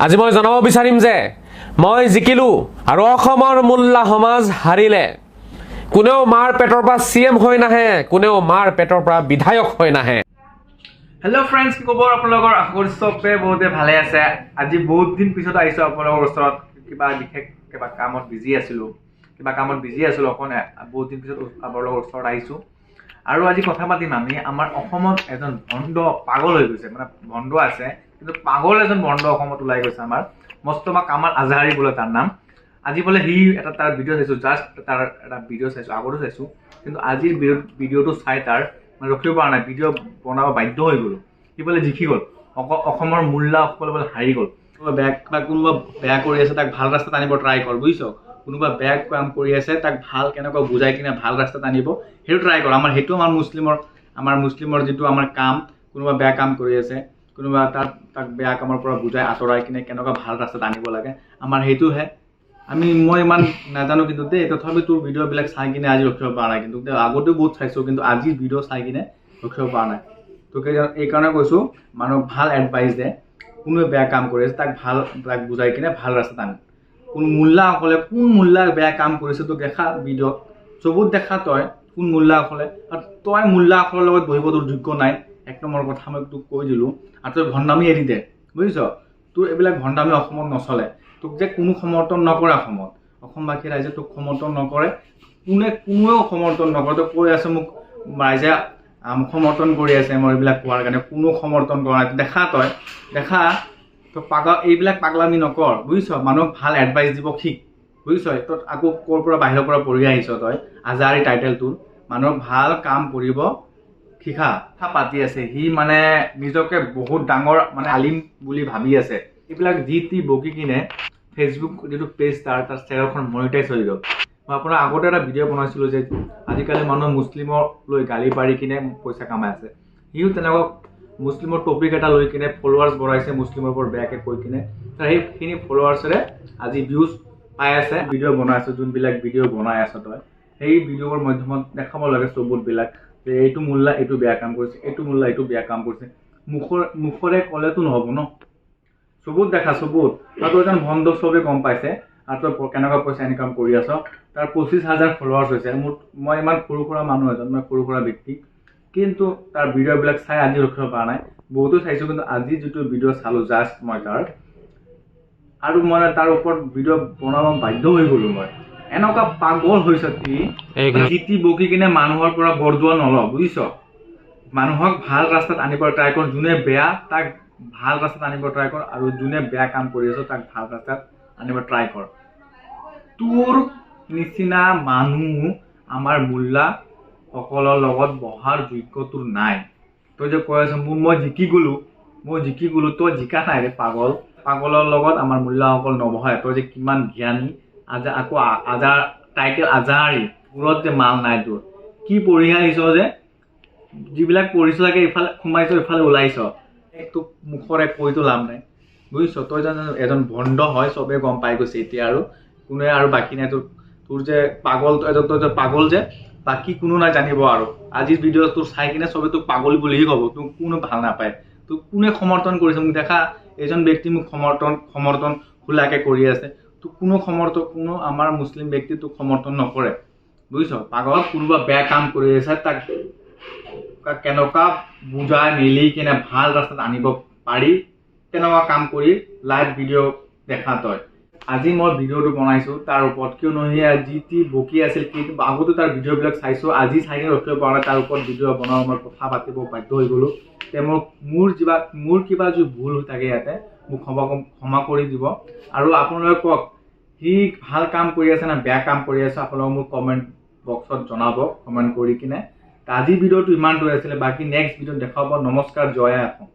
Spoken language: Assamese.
আজি মই জনাব বিচাৰিম যে মই জিকিলোঁ আৰু অসমৰ মোল্লা সমাজ হাৰিলে। কোনেও মাৰ পেটৰ পৰা চি এম হৈ নাহে, কোনেও মাৰ পেটৰ পৰা বিধায়ক হৈ নাহে। হেল্ল' ফ্ৰেণ্ডছ, কি খবৰ আপোনালোকৰ? আশা কৰিছোঁ চবে বহুতে ভালে আছে। আজি বহুত দিন পিছত আহিছোঁ আপোনালোকৰ ওচৰত। কিবা বিশেষ কিবা কামত বিজি আছিলোঁ, অকণ বহুত দিন পিছত আপোনালোকৰ ওচৰত আহিছোঁ। আৰু আজি কথা পাতিম আমি, আমাৰ অসমত এজন ভণ্ড পাগল হৈ গৈছে, মানে ভণ্ড আছে কিন্তু পাগল এজন ভণ্ড অসমত ওলাই গৈছে। আমাৰ মস্তমা কামাল আজহাৰী বোলে তাৰ নাম। আজি বোলে সি এটা তাৰ ভিডিঅ' চাইছোঁ, জাষ্ট তাৰ এটা ভিডিঅ' চাইছোঁ, আগতো চাইছোঁ, কিন্তু আজিৰ ভিডিঅ'টো চাই তাৰ মানে ৰখিব পৰা নাই, ভিডিঅ' বনাব বাধ্য হৈ গ'লোঁ। সি বোলে জিকি গ'ল, অসমৰ মোল্লাসকলে বোলে হাৰি গ'ল। কোনোবা বেয়া বা কোনোবা বেয়া কৰি আছে, তাক ভাল ৰাস্তাত আনিব ট্ৰাই কৰ, বুজিছ? কোনোবা বেয়া কাম কৰি আছে, তাক ভাল কেনেকুৱা বুজাই কিনে ভাল ৰাস্তাত আনিব, সেইটো ট্ৰাই কৰ। আমাৰ সেইটো আমাৰ মুছলিমৰ যিটো আমাৰ কাম, কোনোবা বেয়া কাম কৰি আছে, কোনোবা তাক বেয়া কামৰ পৰা বুজাই আঁতৰাই কিনে কেনেকুৱা ভাল ৰাস্তাত আনিব লাগে, আমাৰ সেইটোহে। মই ইমান নাজানো কিন্তু দেই, তথাপি তোৰ ভিডিঅ'বিলাক চাই কিনে আজি ৰখিব পৰা নাই কিন্তু দেই। আগতেও বহুত চাইছোঁ, কিন্তু আজি ভিডিঅ' চাই কিনে ৰখিব পৰা নাই। তোকে এইকাৰণে কৈছোঁ, মানুহক ভাল এডভাইচ দে। কোনোৱে বেয়া কাম কৰি আছে, তাক বুজাই কিনে ভাল ৰাস্তাত আন। কোন মোল্লাসকলে, কোন মোল্লা বেয়া কাম কৰিছে, তোক দেখা ভিডিঅ' চবুত দেখা তই কোন মোল্লাসকলে। আৰু তই মোল্লাসকলৰ লগত বহিব তোৰ যোগ্য নাই, এক নম্বৰ কথা মই তোক কৈ দিলোঁ। আৰু তই ভণ্ডামি এৰি দে, বুজিছ? তোৰ এইবিলাক ভণ্ডামি অসমত নচলে। তোক যে কোনো সমৰ্থন নকৰে অসমত, অসমবাসী ৰাইজে তোক সমৰ্থন নকৰে, কোনেও সমৰ্থন নকৰে। তই কৈ আছ মোক ৰাইজে সমৰ্থন কৰি আছে, মই এইবিলাক কোৱাৰ কাৰণে কোনো সমৰ্থন কৰা নাই। দেখা, তই দেখা, তই পাগল, এইবিলাক পাগলামি নকৰ, বুজিছ? মানুহক ভাল এডভাইচ দিব শিক, বুজিছ? তই আকৌ ক'ৰ পৰা বাহিৰৰ পৰা পঢ়ি আহিছ তই, আজহাৰী টাইটেল তোৰ। মানুহক ভাল কাম কৰিব শিকা। কথা পাতি আছে, সি মানে নিজকে বহুত ডাঙৰ মানে আলিম বুলি ভাবি আছে। এইবিলাক যি টি বকি কিনে ফেচবুক যিটো পেজ তাৰ তাৰ চেনেলখন মনিটাইজ হৈ গ'ল। মই আপোনাৰ আগতে এটা ভিডিঅ' বনাইছিলোঁ যে আজিকালি মানুহ মুছলিমৰ লৈ গালি পাৰি কিনে পইচা কামাই আছে। সিও তেনেকুৱা মুছলিমৰ টপিক এটা লৈ কিনে ফলোৱাৰ্ছ বঢ়াইছে, মুছলিমৰ ওপৰত বেয়াকৈ কৈ কিনে তাৰ সেইখিনি ফলোৱাৰ্ছেৰে আজি ভিউজ পাই আছে। ভিডিঅ' বনাই আছে, যোনবিলাক ভিডিঅ' বনাই আছ তই, সেই ভিডিঅ'ৰ মাধ্যমত দেখাব লাগে চবুতবিলাক যে এইটো মোল্লা এইটো বেয়া কাম কৰিছে, এইটো মোল্লা এইটো বেয়া কাম কৰিছে। মুখৰে ক'লেতো নহ'ব ন, চবুত দেখা, চবুত। আৰু তই এজন ভণ্ড, চবে গম পাইছে। আৰু তই কেনেকুৱা পইচা ইনকাম কৰি আছ। তাৰ 25,000 ফলোৱাৰ্ছ হৈছে। মই ইমান সৰু সুৰা মানুহ এজন, মই সৰু সুৰা ব্যক্তি, কিন্তু তাৰ ভিডিঅ'বিলাক চাই আজি ৰখিব পৰা নাই। বহুতো চাইছোঁ, কিন্তু আজি যিটো ভিডিঅ' চালোঁ জাষ্ট মই তাৰ, আৰু মই তাৰ ওপৰত ভিডিঅ' বনাব বাধ্য হৈ গ'লোঁ মই। এনেকুৱা পাগল হৈছে সি। যি টি বকি কিনে মানুহৰ পৰা বৰদোৱা নল, বুজিছ? মানুহক ভাল ৰাস্তাত আনিব ট্ৰাই কৰ। যোনে বেয়া তাক ভাল ৰাস্তাত আনিব ট্ৰাই কৰ, আৰু যোনে বেয়া কাম কৰি আছে তাক ভাল ৰাস্তাত আনিব ট্ৰাই কৰ। তোৰ নিচিনা মানুহ আমাৰ মোল্লা সকলৰ লগত বহাৰ যোগ্য তোৰ নাই। তই যে কৈ আছ মোৰ মই জিকি গ'লো, মই জিকি গ'লো, তই জিকা নাই ৰে পাগল। পাগলৰ লগত আমাৰ মোল্লাসকল নবহে। তই যে কিমান জ্ঞানী, আকৌ আজাৰ টাইটেল আজহাৰী, মূৰত যে মাল নাই তোৰ। কি পঢ়ি আহিছ যে? যিবিলাক পঢ়িছ লাগে ইফালে সোমাইছ, ইফালে ওলাইছ। তোক মুখৰে কৈতো লাভ নাই, বুজিছ? তই যেন এজন ভণ্ড হয়, চবে গম পাই গৈছে এতিয়া, আৰু কোনোৱে আৰু বাকী নাই। তোৰ যে পাগল এজন, তই যে পাগল যে বাকী কোনো নাই জানিব। আৰু আজিৰ ভিডিঅ' তোৰ চাই কিনে চবে তোক পাগল বুলিহে ক'ব। তোক কোনো ভাল নাপায়। তোক কোনে সমৰ্থন কৰিছে মোক দেখা। এইজন ব্যক্তি মোক সমৰ্থন খোলাকে কৰি আছে। তোক কোনো সমৰ্থন, কোনো আমাৰ মুছলিম ব্যক্তি তোক সমৰ্থন নকৰে, বুজিছ পাগল? কোনোবা বেয়া কাম কৰি আছে, তাক কেনেকুৱা বুজাই মেলি কিনে ভাল ৰাস্তাত আনিব পাৰি, তেনেকুৱা কাম কৰি লাইভ ভিডিঅ' দেখা তই। আজি মই ভিডিঅ'টো বনাইছোঁ তাৰ ওপৰত, কিয়নো সি যি টি বকি আছিল। কিন্তু আগতো তাৰ ভিডিঅ'বিলাক চাইছোঁ, আজি চাই কিনে ৰখিব পৰা নাই, তাৰ ওপৰত ভিডিঅ' বনাব মই কথা পাতিব বাধ্য হৈ গ'লোঁ। তে মোক মোৰ কিবা যদি ভুল হৈ থাকে ইয়াতে, মোক ক্ষমা ক্ষমা কৰি দিব। আৰু আপোনালোকে কওক, সি ভাল কাম কৰি আছে নে বেয়া কাম কৰি আছে? আপোনালোকে মোক কমেণ্ট বক্সত জনাব কমেণ্ট কৰি কিনে। আজিৰ ভিডিঅ'টো ইমানটোৱে আছিলে, বাকী নেক্সট ভিডিঅ'ত দেখাব। নমস্কাৰ, জয় আই অসম।